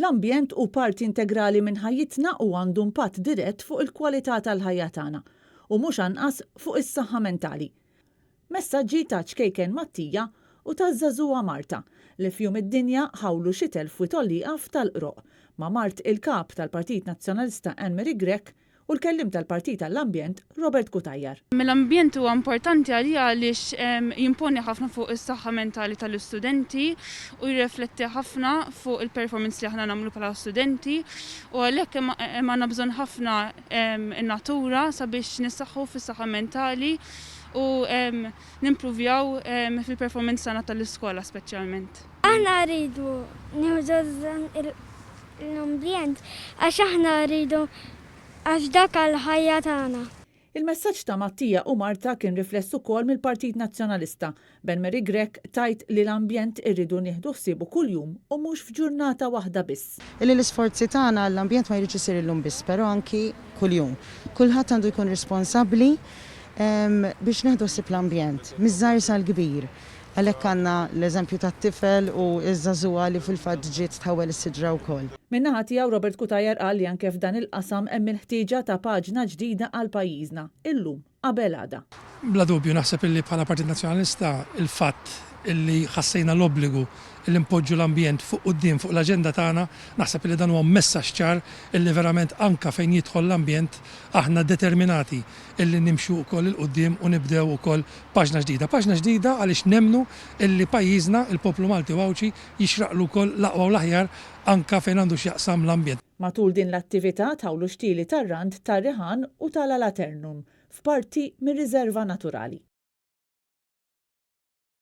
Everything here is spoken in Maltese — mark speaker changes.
Speaker 1: L-ambjent hu parti integrali minn ħajjitna u għandu impatt dirett fuq il-kwalità tal-ħajja tagħna, u mhux anqas fuq is-saħħa mentali. Messaġġi ta' ċkejken Mattija u taż-żagħżugħa Marta li f'Jum id-Dinja ħawlu xitel f'Wied Għollieqa f'Tal-Qroqq ma' mart il-Kap tal-Partit Nazzjonalista Anne Marie Grech u l-Kelliem tal-Partit għall-Ambjent Robert Cutajar.
Speaker 2: L-ambjent huwa importanti għalija għaliex jimponi ħafna fuq is-saħħa mentali tal-istudenti u jirrefletti ħafna fuq il-performance li aħna nagħmlu bħala studenti u għalhekk hemm għandna bżonn ħafna in-natura sabiex nissaħħu fis-saħħa mentali u nimpruvjaw fil-performance tagħna tal-iskola speċjalment.
Speaker 3: Aħna rridu nieħdu l-ambjent għax aħna rridu għax dak għall-ħajja tagħna.
Speaker 1: Il-messaġġ ta' Mattia u Marta kien rifless ukoll mill-Partit Nazzjonalista, b'Anne Marie Grech tgħid li l-ambjent irridu nieħdu ħsiebu kuljum u mhux f'ġurnata waħda biss.
Speaker 4: Illi l-isforzi tagħna għall-ambjent ma jridx isir illum biss però anki kuljum. Kulħadd għandu jkun responsabbli biex nieħdu ħsieb l-ambjent, miż-żgħir sal-kbir. Għalhekk għandna l-eżempju tat-tifel u ż-żagħżugħa li fil-fatt ġiet tħawwel is-siġra wkoll.
Speaker 1: Min-naħa tiegħu Robert Cutajar qal li anke f'dan il-qasam hemm il-ħtieġa ta' paġna ġdida għal pajjiżna, illum qabel għada.
Speaker 5: Bla dubju naħseb illi bħala Partit Nazzjonalista il-fatt illi ħassejna l-obbligu illi npoġġu l-ambjent fuq quddiem fuq l-aġenda tagħna, naħseb illi dan huwa messaġġ ċar illi verament anke fejn jidħol l-ambjent aħna determinati illi nimxu wkoll 'il quddiem u nibdew ukoll paġna ġdida. Paġna ġdida għaliex nemmnu illi pajjiżna, il-poplu Malti u Għawdxi jixraqlu wkoll l-aqwa u l-aħjar anke fejn għandu x'jaqsam l-ambjent.
Speaker 1: Matul din l-attività tħawlu xtieli tar-rand, tar-riħan u tal-alaternum f'parti mir-riserva naturali.